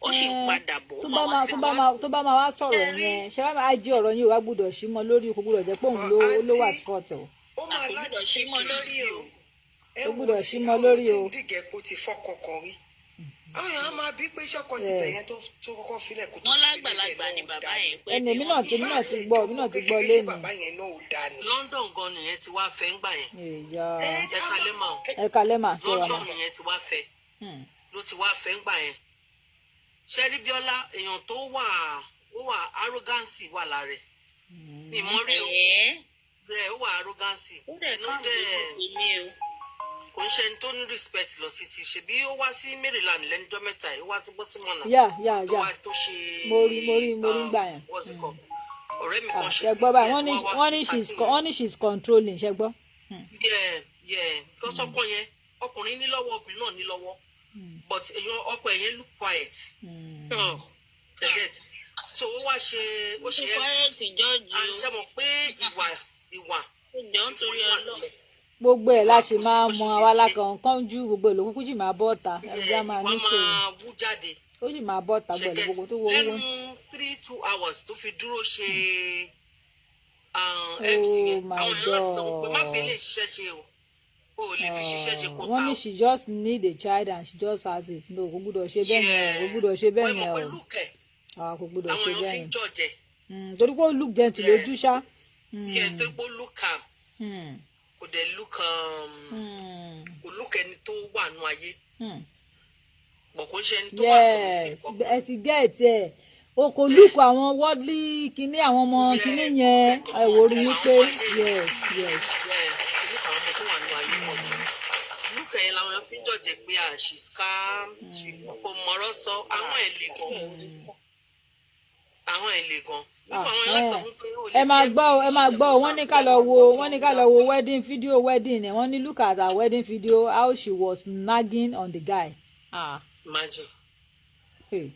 ó sì ń padà bọ̀. Tó bá máa tó bá máa wá sọ̀rọ̀ yẹn, ṣé wàá máa jí ọ̀rọ̀ yín, ò wá gbúdọ̀ sí mọ́ lórí, kò gbúdọ̀ jẹ́ pé òun ló wà fault o. Ó máa Kò láti gbúdọ̀ sí mọ́ lórí o. Ẹ Ó wò gbúdọ̀ sí sí mọ́ lórí o. àwọn tí ń dìgẹ̀ kó ti fọ́kọ kan rí, àwọn èèyàn á máa bí pé ṣọ́kọ ti bẹ̀ yẹn tó kọ́kọ́ filẹ̀ kó tó Wọ́n fi lágbàlagbà lélẹ̀ ni náà ò bàbá dáa. yẹn pé Ẹni bí èmi wọ́n náà fi èmi náà ti gbọ́, èmi náà ti gbọ́ Kékeré ṣé lẹ́nu. bàbá yẹn náà ò dáa ni. London gan nìyẹn ti wá fẹ́ ń gbà yẹn. Ìyá. Ẹ Ẹ kalẹ́ mà o. Ẹ kalẹ́ mà, ṣe wà London mà. nìyẹn ti wá fẹ́, ló ti wá fẹ́ ń gbà yẹn. Ṣẹ́rí Bíọ́lá, èèyàn tó wà, ó wà arrogance wà lára ẹ̀ ní ìmọ̀rí o. Ẹ̀ẹ́. Rẹ̀ ó wà arrogance. Ó dẹ̀ Inú káwọn dẹ̀ ìlú mi o. Kò ń ṣe ẹni tó ní respect lọ títí. Ṣebí ó wá sí Maryland lẹ́nujọ́ mẹ́ta yìí, ó wá sí Baltimore náà yà tó yà wá tó ṣe Mo rí gbà yẹn. What's it called, ọ̀rẹ́ mi kan ṣe Ṣe gbọ́ báyìí? Wọ́n ní 60th, wá wọ́n sí ní she's party yẹn. Wọ́n ní she's controlling. Ṣe gbọ́? Yeah, because ọkọ yẹn, ọkùnrin ní lọ́wọ́, obìnrin náà ní lọ́wọ́, but èèyàn ọkọ ẹ̀ yẹn look quiet. You get? So ó wá ṣe, ó ṣe Ó quiet jọ́ọ̀jì and o. ṣe mọ̀ pé ìwà Jọ ń torí Ọlọ́run. Gbogbo ẹ̀ la ṣe máa mọ àwa la kàn kán ju gbogbo ẹ̀ ló kúkú sì máa bọ́ ta ẹ̀jẹ̀ á máa ìwà ní sòrò. Máa wú jáde. Ó sì máa bọ́ ta Ṣe gbogbo ẹ̀ get? gbogbo tó wọ Lẹ́nu owó. 3, 2 hours tó fi dúró ṣe Oh MC yẹn, my àwọn èèyàn láti sọ pé má fi God. eléyìí ṣiṣẹ́ ṣe o, o ò lè fi ṣiṣẹ́ ṣe kó Wọ́n ta ní o. she just need a child and she just has it. No, kò gbúdọ̀ ṣe bẹ́ẹ̀ yẹn o, kò gbúdọ̀ ṣe bẹ́ẹ̀ Wọ́n mọ̀ yẹn pé o. look ẹ̀ Ah, kò gbúdọ̀ àwọn ṣe èèyàn bẹ́ẹ̀ fi ń yẹn. judge ẹ̀. Torí pé ó look gentle lójú ṣá. Yeah, torí pé ó look calm, kò dẹ̀ look kò look ẹni tó wà nù ayé bọ̀, kò ń ṣe ẹni tó wà Yes, submissive. ẹ ti get ẹ o. Kò look àwọn worldly kinní, àwọn ọmọ kinní yẹn, ẹ wò ó rí i pé yes. Yeah, look àwọn ọmọ tó wà nù ayé pọ̀ jù. Look ẹ̀yẹn làwọn èèyàn fi ń judge pé ah, she's calm, kò mọ̀rọ̀ sọ, àwọn ẹ̀ le gan, àwọn ẹ̀ le gan. Nípa àwọn èèyàn láti sọ fún pé o lè Ẹ máa fi gbọ́ o, ẹ máa MC gbọ́ o. Wọ́n ní ká lọ wo wedding video, wedding ẹ̀. Wọ́n ní look at her wedding video, how she was nagging on the guy. Ah. Imagine. Hey.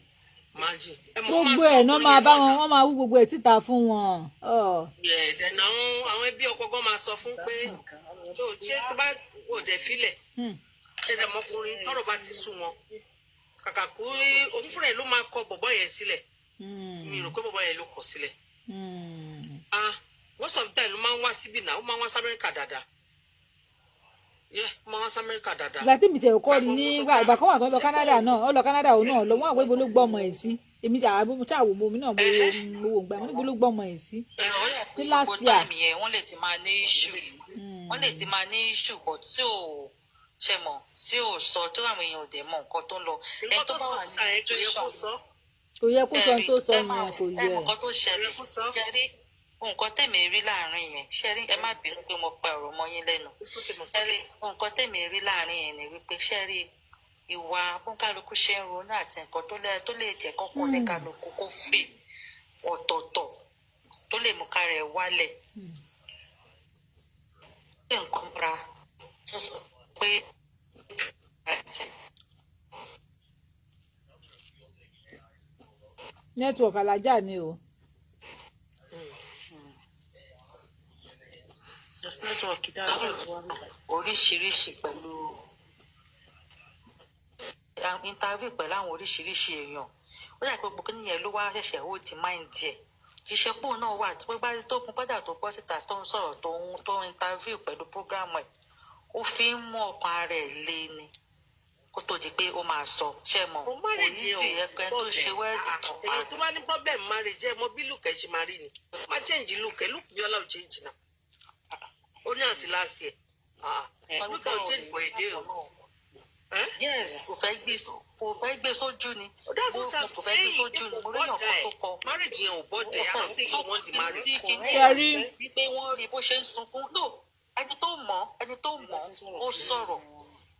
Imagine. Ẹ mọ̀, ó máa Gbogbo sọ ẹ̀ náà ọkùnrin máa yẹn bá náà wọn náà. Wọ́n máa wú gbogbo ẹ̀ síta fún wọn. Ọ̀. Yeah, then àwọn ẹbí ọkọ gan máa sọ fún pé tó ṣé tó bá wò dé filẹ̀, ẹ̀dẹ̀ ọmọkùnrin tọ́rọ̀ bá ti sú wọn, kàkà kú òun fúnra ẹ̀ ló máa kọ bọ̀bọ́ yẹn sílẹ̀. Mi rò pé bọ̀bọ́ yẹn ló kọ sílẹ̀. Ah, most of the time ló máa ń wá síbí náà, ó máa ń wá sí Amẹ́ríkà dáadáa. Yeah, ó máa ń wá sí Amẹ́ríkà dáadáa. Ìgbà tí mi tẹ̀ kọ́ rí ní ìgbà kan wà tó ń lọ Canada náà, ó lọ Canada, òun náà lọ, wọ́n àgbẹ̀ ibo ló gbọ́ ọmọ ẹ̀ sí. Èmi tí àwọn tí àwọn ọmọ mi náà mo wò gbà mo níbo ló gbọ́ ọmọ ẹ̀ sí. Ní Ní last gbogbo year. time yẹn, wọ́n lè ti máa ní issue, wọ́n lè ti máa ní issue, but tí ò ṣe mọ̀, tí ò sọ, tó àwọn èèyàn ò dẹ̀ mọ̀ nǹkan tó ń lọ, ẹni Nǹkan tó tó bá sọ wà ní síta yẹn, kò yẹ kó situation. sọ. Kò yẹ kó sọ ohun tó sọ Ẹ yẹn, kò ẹ yẹ. mọ nǹkan tó ṣẹlẹ̀. Kò yẹ kó sọ. Ṣe rí nǹkan tèmi rí láàrin yẹn, ṣe rí, ẹ má bínú pé mo pa ọ̀rọ̀ mọ́ yín lẹ́nu. Ṣe rí nǹkan tèmi rí láàrin yẹn ni wípé, ṣe rí ìwà bóńkálukú ṣe ń ronú àti nǹkan tó lè jẹ́ kọ́kọ́ oníkálukú kó fì ọ̀tọ̀ọ̀tọ̀, tó lè mú kára ẹ̀ wálẹ̀. Ṣé nǹkan ra tó sọ pé àti Network alájà ni o. Just network dáadáa tí wọ́n rí. Oríṣiríṣi pẹ̀lú interview pẹ̀lú àwọn oríṣiríṣi èèyàn, ó yà pé gbogbo kíní yẹn ló wá ṣẹ̀ṣẹ̀ hold the mind ẹ̀. Iṣẹ́ pò náà wà tó bá tó kún padà, tó bọ́ síta, tó ń sọ̀rọ̀, tó ń interview pẹ̀lú program ẹ̀, ó fi ń mú ọkàn ara ẹ̀ le ni kó tó di pé ó máa sọ, ṣe mọ̀, Kò kò marriage ní yẹn sí ò ẹgbẹ́ tó ṣe wedding tán. Èyí tó bá ní problem marriage, ẹ mọ bí look ẹ ṣe máa rí ni, má change look ẹ. Look Bíọ́lá ò change náà, ó ní àti last year. Ah, look ẹ ò change for a day o. Eh? Yes, kò fẹ́ gbé sójú ni. That's what I'm Kò fẹ́ gbé saying. sójú ni. Mo rí èèyàn kan tó kọ Marriage yẹn ò bọ́dẹ̀. I don't think she want the marriage. Ṣe rí wípé wọ́n rí bó ṣe ń sunkún. No, ẹni tó mọ̀ ó sọ̀rọ̀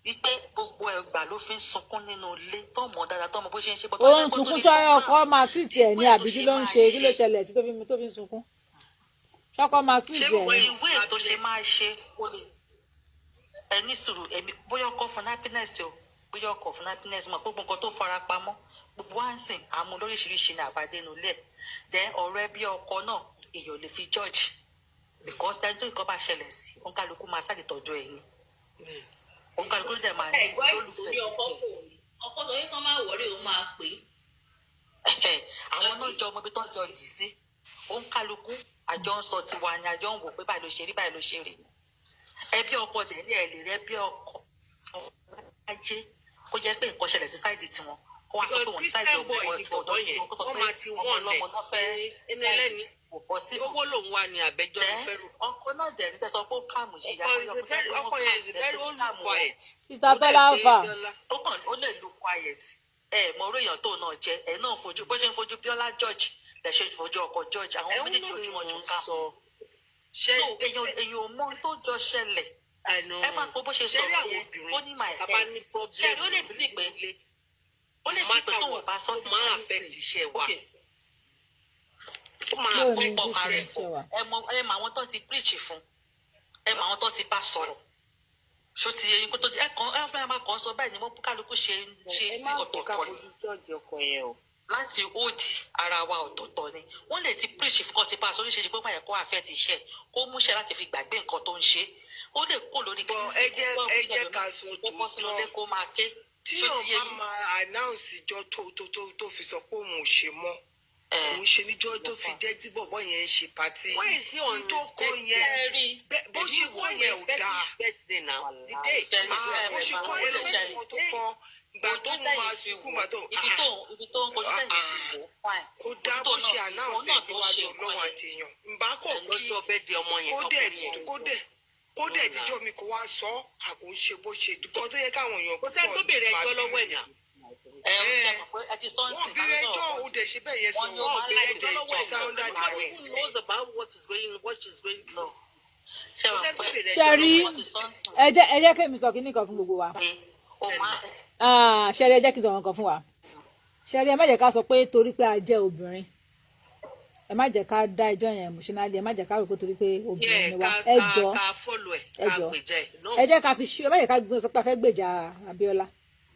wípé gbogbo ẹgbà ló fi ń sunkún nínú ilé, tó mọ̀ dáadáa, tó mọ̀ bó ṣe ń ṣe. Ó ń sunkún sọ́yọ́, ọkọ máa kíìsì ẹ̀ ní àbí kí ló ń ṣe? Kí ló ṣẹlẹ̀ sí tó fi ń sunkún? Ṣọkọ máa kíìsì ẹ̀ ní. Ìwé tó ṣe máa ṣe, ó lè ẹ ní sùúrù. Èmi bóyá ọkọ fún happiness o, bóyá ọkọ fún happiness mọ̀, gbogbo nǹkan tó fara pamọ́, gbogbo wa ń sìn àmú lóríṣiríṣi ní àbádẹnu ilé ẹ̀. Then ọ̀rẹ́ bí ọkọ náà, èèyàn ò lè fi judge, because ẹni tó nǹkan bá ṣẹlẹ̀ sí, òǹkàlùkù máa ṣáà tọ́jú ẹ̀ ni, òǹkàlùkù ló dẹ̀ máa ní Ẹ̀gbọ́n ìsìn torí ọkọ olólùfẹ́. fò ní ọkọ sọ pé kán má wọrí, òun máa pè é. Àwọn náà jọ ọmọ ibi tó ń jọ dì sí. Òǹkàlùkù àjọ ń sọ tiwa ni, àjọ ń wò pé báyìí ló ṣe rí, báyìí ló ṣe rí. Ẹbí ọkọ dẹ̀ ní ẹ̀ lè rí ẹbí ọkọ ajé kó jẹ́ pé nǹkan ṣẹlẹ̀ sí side tiwọn, kó wá sọ pé wọ́n ní side Christian boy ọmọ ni ọ̀dọ̀ bọ̀bọ̀ yẹn, tiwọn, kó sọ wọ́n pé máa ti ọmọ wọ́n ọlọ́mọ náà fẹ́. Ẹni ẹlẹ́ni Kò possible. owó lòun wà ní àbẹ́jọ́ ló Then fẹ́ rò. ọkọ náà dẹ̀ ní tẹ̀sán pé ó calm yìí. Ọkọ is a very, ọkọ yẹn is very ó look quiet. Sister Tọ́lá, alpha. Ó kàn ó lè look quiet. Ẹ mọ orí èèyàn tó náà jẹ ẹ náà fojú bó ṣe ń fojú Bíọ́lá George lẹ ṣe fojú ọkọ George, àwọn méjèèjì ojú wọn jù ká. Sọ ṣé So èèyàn ò mọ ohun tó jọ ṣẹlẹ̀. Ẹ máa pé bó ṣe Ṣé rí sọ̀rọ̀ àwọn yẹn, obìnrin, ó ní my tá bá ex ní problem ṣe ó lè bílí pé ó lè bí pé tóun ò bá sọ ó sí máa affect iṣẹ́ wa. Ó máa Bóò affect ni ọkọ ṣíṣe rẹ̀. ṣe wà. Ẹ mọ àwọn tó ti preach fún, ẹ mọ àwọn tó ti bá sọ̀rọ̀, ṣó ti yẹ yín kó tó di ẹ kàn ẹ fẹ́ máa kàn sọ bẹ́ẹ̀ ni mo kálukú ṣe ṣe Ẹ sí má jẹ́ ká ọ̀tọ̀ọ̀tọ̀ ni. fojú tọ́jú ọkọ yẹn o. Láti òdì ara wa ọ̀tọ̀ọ̀tọ̀ ni. Wọ́n lè ti preach fún kọ́ ti bá a sọ oríṣiríṣi pé má yẹ kó affect iṣẹ́, kó múṣẹ́ láti fi gbàgbé nǹkan tó ń ṣe, ó lè kó lórí. Bọ̀ ẹ jẹ́ ká sọ Kó bọ́ sínú ilé tòótọ́. kó máa ké. Tí Ṣó yóò ti yé bá yín? máa announce ìjọ tó fi sọ pé òun ò ṣe mọ́, kò ń ṣe níjọ́ tó fi jẹ́ tí bọ̀bọ́ yẹn ń ṣe party. Why is he on Tó kọ yẹn, bó ṣe kọ yẹn ò dáa. Birthday now, the day. Ah, bó ṣe kọ yẹn lọ́wọ́ kan tó kọ gbà tó ń máa sunkún gbà tó Ibi tó ibi tó ń kojú tẹ̀yìn sí wò fine. kò dáa bó ṣe announce ẹ̀ níwájú Ọlọ́run àti èèyàn ǹbá kò kí Lọ́jọ́ birthday ọmọ yẹn. kó dẹ̀ kó dẹ̀ kó dẹ̀ tíjọ́ mi kó wá sọ àkó ń ṣe bó ṣe kó tó yẹ káwọn èèyàn Kò sẹ́ni tó béèrè ẹjọ́ lọ́wọ́ ẹ̀ náà. Ẹ ẹ ṣe mọ̀ pé ẹ ti sọ ń Wọ́n sìn béèrè ẹjọ́, ó dẹ̀ ṣe bẹ́ẹ̀ yẹn sọ. Wọ́n ní ó máa ń Wọ́n láì béèrè ẹjọ́ lọ́wọ́ tó ẹ̀ sound náà. advice. Who knows about what is going, what she's going through? Ṣe mọ̀ pé Ṣe rí wọ́n ti sọ ń sìn ẹ jẹ́ kí èmi sọ kinní kan fún gbogbo wa. Pé ó máa Ah, ṣe rí, ẹ jẹ́ kí n sọ nǹkan fún wa. Ṣe rí, ẹ má jẹ́ ká sọ pé torí pé a jẹ́ obìnrin, ẹ má jẹ́ ká dá ẹjọ́ yẹn emotionally. Ẹ má jẹ́ ká rò pé torí pé obìnrin ni wa, ẹ jọ Ká follow ẹ̀, ẹ ká jọ gbèjà ẹ̀. No. Ẹ jẹ́ ká fi ṣí, ẹ má jẹ́ ká sọ pé a fẹ́ gbèjà Abíọ́lá.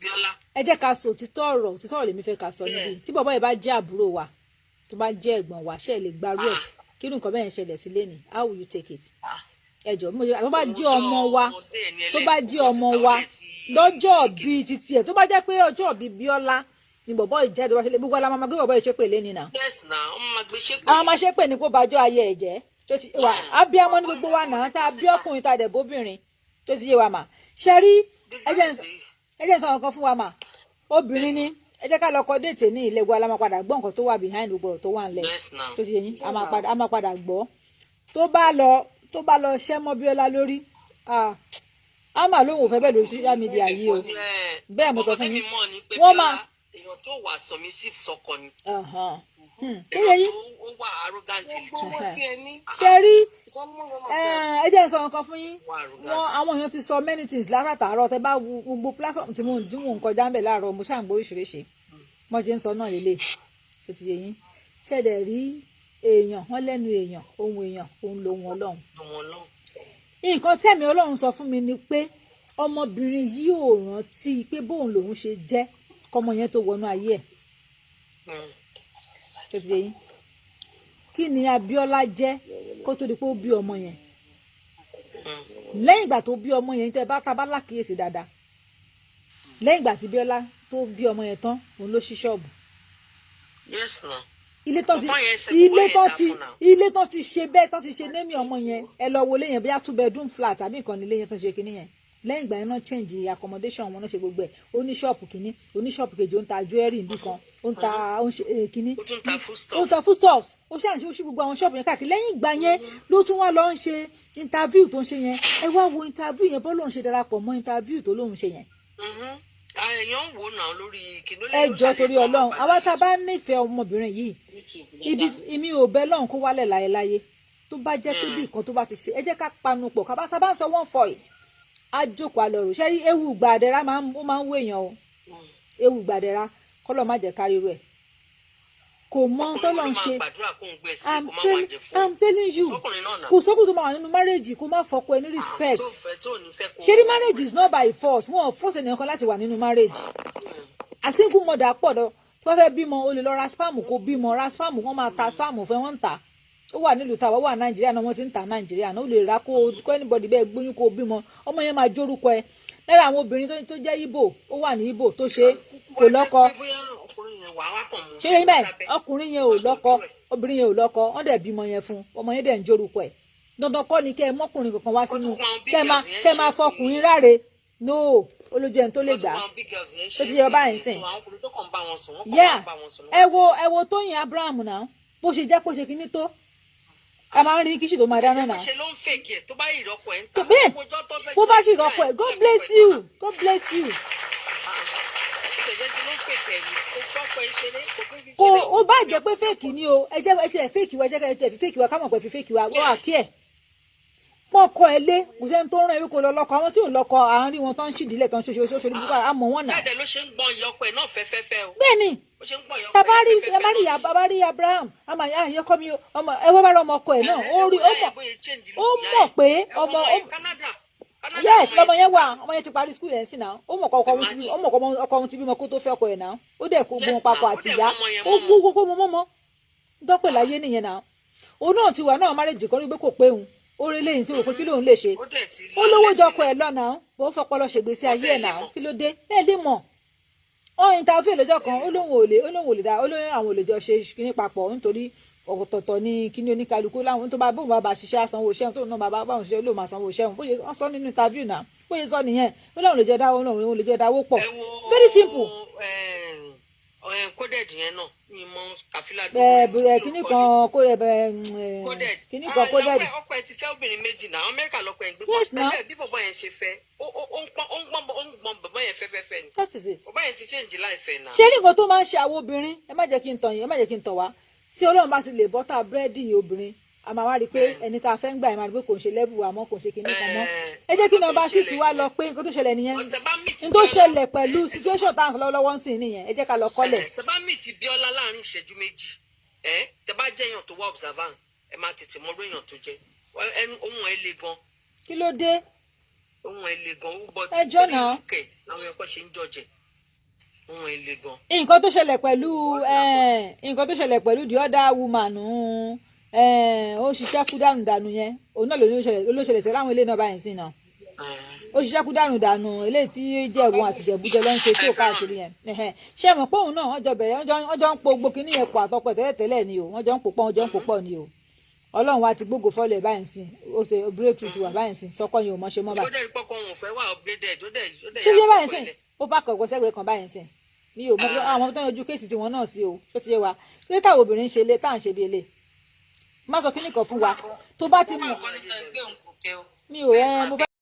Bíọ́lá. Ẹ jẹ́ ká sọ òtítọ́ ọ̀rọ̀. Òtítọ́ ọ̀rọ̀ lèmi fẹ́ ká sọ níbí. Tí bọ̀bọ́ yìí bá jẹ́ àbúrò wa, tó bá jẹ́ ẹ̀gbọ́n wa, ṣé ẹ lè gbarú ẹ̀? Kí irú nǹkan bẹ́ẹ̀ ń ṣẹlẹ̀ sílé ni, how will you take it? Ẹ jọ̀ọ́, mo tó bá jẹ́ ọmọ wa, tó bá jẹ́ ọmọ wa lọ́jọ́ bíi titi ẹ̀, tó bá jẹ́ pé ọjọ́ bíi Bíọ́lá ni bọ̀bọ́ ìjáde wá sílé, gbogbo ala máa gbé bọ̀bọ́ yìí ṣépè lẹ́ni náà. Yes na, wọ́n máa gbé ṣépè. Àwọn máa ṣépè ní kó bàjọ́ ayé ẹ̀ jẹ́. Tó ti wà abiyamọ ní gbogbo wa náà, tá a bí ọkùnrin, tá a dẹ̀ bóbìnrin. Tó ti yé wa mà ṣe rí, ẹ jẹ́ n sọ nǹkan fún wa mà. Obìnrin ni, ẹ jẹ́ ká lọ kọ date ní ilé wa, la máa padà gbọ́ nǹkan tó wà behind gbogbo ọ̀rọ̀ tó wà ńlẹ̀. Yes na. Tó ti yé yín, a máa padà gbọ́. Tó bá lọ ṣẹ́ mọ́ Bíọ́lá lórí, ah, a máa lóun ò fẹ́ bẹ́ẹ̀ lórí social media yìí o. Bẹ́ẹ̀ mo sọ fún yín. Wọ́n máa èèyàn tó wà submissive sọkọ ni. Tó yẹ Èèyàn yín. tó ó wà arrogant Gbogbo owó tí ẹ ní. Ṣe rí, It's almost all of them. ẹ jẹ́ n sọ nǹkan fún yín. Wà arrogant. Wọn àwọn èèyàn ti sọ many things látàárọ̀. Tẹ bá wo gbogbo platform tí mò ń kọjá ń bẹ̀ láàárọ̀, mo ṣáà ń gbọ́ oríṣiríṣi wọ́n ti ń sọ náà lélẹ̀. Ṣe ti yé yín? Ṣẹ̀dẹ̀ rí èèyàn wọ́n lẹ́nu èèyàn, ohun èèyàn òun lòun Ọlọ́run. Wọn lọ. Nǹkan tẹ̀mí Ọlọ́run sọ fún mi ni pé ọmọbìnrin yìí ò rántí pé bóun lòun ṣe jẹ́ kọ́mọ yẹn tó wọnú ayé ẹ̀. Ṣe ti yé yín? Kí ni Abíọ́lá jẹ́ kó tó di pé ó bí ọmọ yẹn? Lẹ́yìn ìgbà tó bí ọmọ yẹn, tẹ́ bá ta bá lákìyèsí dáadáa, lẹ́yìn ìgbà tí Bíọ́lá tó bí ọmọ yẹn tán, òun ló ṣí ṣọ́ọ̀bù. Yes na. Ilé tán ti Bàbá yẹn ṣe ilé bàbá yẹn tán dá ti fún náà. Ilé tán ti ṣe bẹ́ẹ̀, tán ti ṣe némi ọmọ yẹn, ẹ lọ wọlé yẹn, bóyá two bedroom flat àbí nǹkan nílé yẹn tán ṣe kinní yẹn. Lẹ́yìn ìgbà yẹn náà change accommodation wọn náà, ṣe gbogbo ẹ̀. Ó ní ṣọ́ọ̀pù kínní, ó ní ṣọ́ọ̀pù kejì, ó ń ta jewelry níbì kan, ó ń ta, ó ń ṣe kínní. Ó tún ta foodstuff. Ó ń ta foodstuffs. Ó ṣáà ń ṣe, ó ṣí gbogbo àwọn ṣọ́ọ̀pù yẹn káàkiri. Lẹ́yìn ìgbà yẹn ló tún wá lọ ń ṣe interview tó ń ṣe yẹn. Ẹ wá wo interview yẹn, bó lóun ṣe darapọ̀ mọ́ interview tó lóun ṣe yẹn. Èèyàn ń wò ó náà lórí kìnìún. Ẹ jọ, torí Ọlọ́run, àwa tá a bá nífẹ̀ẹ́ ọmọbìnrin yìí, ibi èmi ò bẹ lọ́run kó wálẹ̀ láyéláyé. Tó bá jẹ́ pé bí nǹkan tó bá ti ṣe, ẹ jẹ́ ká panu pọ̀, ká bá sábà ń sọ one voice, á jókòó alọ́rù. Ṣé ewu gbàdẹ́ra máa ń, ó máa ń wé èèyàn o. Ewu gbàdẹ́ra, kọ́lọ́ má jẹ́ kárí rẹ̀ kò mọ ohun tó lọ́n ṣe. I'm telling you, kò sókùn tó máa wà nínú marriage kó má fọkọ ẹ ní respect. Ṣé ní marriage is not by force. Wọn ò force ẹnìkan láti wà nínú marriage. A single mother pọ̀ lọ. Tó bá fẹ́ bímọ, o lè lọ ra sperm kó bímọ. Ra sperm, wọ́n máa ta sperm fún ẹ, wọ́n ń tà. Ó wà nílùú tàwa, ó wà Nàìjíríà náà, wọ́n ti ń tà Nàìjíríà náà. Ó lè ra kó anybody bẹ́ẹ̀ gbóyún kó bímọ, ọmọ yẹn máa jórúkọ ẹ. Lára àwọn obìnrin tó jẹ́ Ìgbò, ó wà ní Ìgbò tó ṣe kò lọ́kọ. Ṣé yẹn bẹ́ẹ̀, ọkùnrin yẹn ò lọ́kọ, obìnrin yẹn ò lọ́kọ, wọ́n dẹ̀ bímọ yẹn fún, ọmọ yẹn dẹ̀ ń jórúkọ ẹ̀. Dandan kọ́ ni kẹ́ ẹ mọ́kùnrin kankan wá sínú, kẹ́ ẹ máa fọkùnrin ráre. No, olójú ẹni tó lè gbà tó ti yẹ báyìí sìn. Yeah, ẹ wo Tóyìn Abraham náà, bó ṣe jẹ́ kó ṣe kinní tó, a máa ń rí kíṣì tó máa dáná náà. Ṣe ló ń fake ẹ̀ tó bá yìí rọ́pò ẹ̀ ń ta. Bẹ́ẹ̀, bó bá sì rọ́pò ẹ̀, God bless you, God bless you. Kò ó bá jẹ́ pé fake ni o, ẹ jẹ́ ẹ tiẹ̀ fake wa, ẹ jẹ́ ẹ tiẹ̀ fi fake wa, ká mọ̀ pé fi fake wa wọ́n wà kí ẹ̀ pọ́n kọ́ ẹ lé. Kò sẹ́ni tó ń rán ewé kó lọ lọ́kọ. Àwọn tí ò lọ́kọ, à ń rí wọn tó ń ṣìdílẹ̀, tó ń ṣoṣo ṣoṣo ní búkọ́, àmọ́ wọn nà. Bẹ́ẹ̀ ló ṣe ń gbọ́n ìyá ọkọ ẹ̀ náà fẹ́fẹ́fẹ́ o. Bẹ́ẹ̀ ni. Ó ṣe ń gbọ́n ìyá ọkọ bàbá ẹ̀ rí fẹ́fẹ́fẹ́. Bàbá rí, bàbá rí Abraham àmọ́ àyẹ̀kọ́ mi ọmọ ẹ wọ́n bá rọ ọmọ ọkọ ẹ̀ náà, ó rí, ó mọ̀ pé ọmọ, yes, lọmọ yẹn wà. Ọmọ yẹn ti parí school yẹn sí náà. Ó mọ̀ ọkọ òun ti bímọ kó tó fẹ́ ọkọ ẹ̀ náà. Ó dẹ̀ kó gbọ́n papọ̀ àti ìyá, ó gbó kó mọ́ mọ́ dọ́pẹ̀ láyé nìyẹn náà. Òun náà ti wà náà marriage kan rí pé kò pé òun ó rí lẹ́yìn tí òpin kí lóun lè ṣe. Ó lówó jọkọ ẹ̀ lọ́nà, bó fọpọlọ ṣègbésí ayé ẹ̀ náà. Kí ló dé? Ẹ lè mọ̀ wọ́n interview lọ́jọ́ kan, ó lóun ò lè dá, ó lóun àwọn ò lè jọ ṣe kíní papọ̀ nítorí ọ̀tọ̀ọ̀tọ̀ ní kíní oníkálukú láwọn. Tó bá bóun bá bá ṣiṣẹ́ àsanwó iṣẹ́, tóun náà bá báwọn ṣiṣẹ́ lóun máa sanwó iṣẹ́ òun. Bóyá wọ́n sọ nínú interview náà, bóyá sọ nìyẹn, ó lóun lè jọ dáwó, lóun lè jọ dáwó pọ̀. Very simple. Coded yẹn náà ni mo kàfílà. Ẹ kíní kan coded, kíní kan coded. Ọkọ ẹ ti fẹ́ obìnrin méjì náà, Amẹ́ríkà lọkọ ẹ ń gbé. Pẹ̀lú ẹ bí bọ̀bọ̀ yẹn ṣe fẹ́, ó ń gbọ́n bọ̀bọ̀ yẹn fẹ́fẹ́fẹ́ ni. That is it. Bọ̀bọ̀ yẹn ti change life ẹ̀ náà. Ṣé ní nǹkan tó máa ń ṣe àwọn obìnrin, ẹ má jẹ́ kí n tàn yín, ẹ má jẹ́ kí n tàn wá. Tí Ọlọ́run bá ti lè bọ́tà búrẹ́dì obìnrin, a máa wá rí i pé ẹni tá a fẹ́ ń gbà ẹ̀ máa rí i pé kò ń ṣe level àmọ́ kò ń ṣe kinní kan mọ́. Ẹ jẹ́ kí number six wá lọ pé nǹkan tó ṣẹlẹ̀ nìyẹn, n tó ṣẹlẹ̀ pẹ̀lú situation tá à ń lọ lọ́wọ́ ń sìn nìyẹn. Ẹ jẹ́ ká lọ kọ́lẹ̀. Tẹ bá meet Bíọ́lá láàrin ìṣẹ́jú 2, ẹ tẹ bá jẹ́ èèyàn tó wá observant, ẹ máa tètè mọ orí èèyàn tó jẹ́. Ohun ẹ le gan. Kí ló dé? Ohun ẹ le gan, ó gbọ́ Ẹ jọ́ náà. Tí làwọn ẹ̀kọ́ ṣe ń jọjẹ. Ohun èlé gan. Nǹkan tó ṣẹlẹ̀ pẹ̀lú the other woman, ó ṣiṣẹ́ kú dànù dànù yẹn, òun náà ló ní ó ṣẹlẹ̀, ló ṣẹlẹ̀ sí láwọn ilé náà báyìí sí náà. Ó ṣiṣẹ́ kú dànù dànù, eléyìí tí jẹ̀bù àti ìjẹ̀bújẹ ló ń ṣe tí ò káàkiri yẹn. Ṣé mọ̀ pé òun náà, wọ́n jọ bẹ̀rẹ̀, wọ́n jọ ń po gbogbo kinní yẹn pọ̀ àtọkọ tẹ́lẹ̀ tẹ́lẹ̀ ni o. Wọ́n jọ ń pò pọ̀, wọ́n jọ ń pò pọ̀ ni o. Ọlọ́run wa ti gbógo fọ́lẹ̀ báyìí sí, ó ṣe breakthrough ti wà báyìí sí, sọ́kọ́ yẹn ò mọ̀ ṣe mọ́ Ó báyìí. dẹ̀ rí pọ́kọ òun fẹ́ wà upgraded, ó dẹ̀ Ṣé yà yé báyìí fọ́kọ sìn ẹ̀. Ó bá kọ̀ọ̀gbọ́ sẹ́gbẹ̀ẹ́ kan báyìí sìn mi ò mọ àwọn tó ń yanjú case tiwọn náà sí o. Ṣó ti yé wa pé táwọn obìnrin ń ṣe lé tá à ń ṣe bí elé? Má sọ kíní kan fún wa tó bá ti mọ̀ mi ò ẹ mo fẹ́.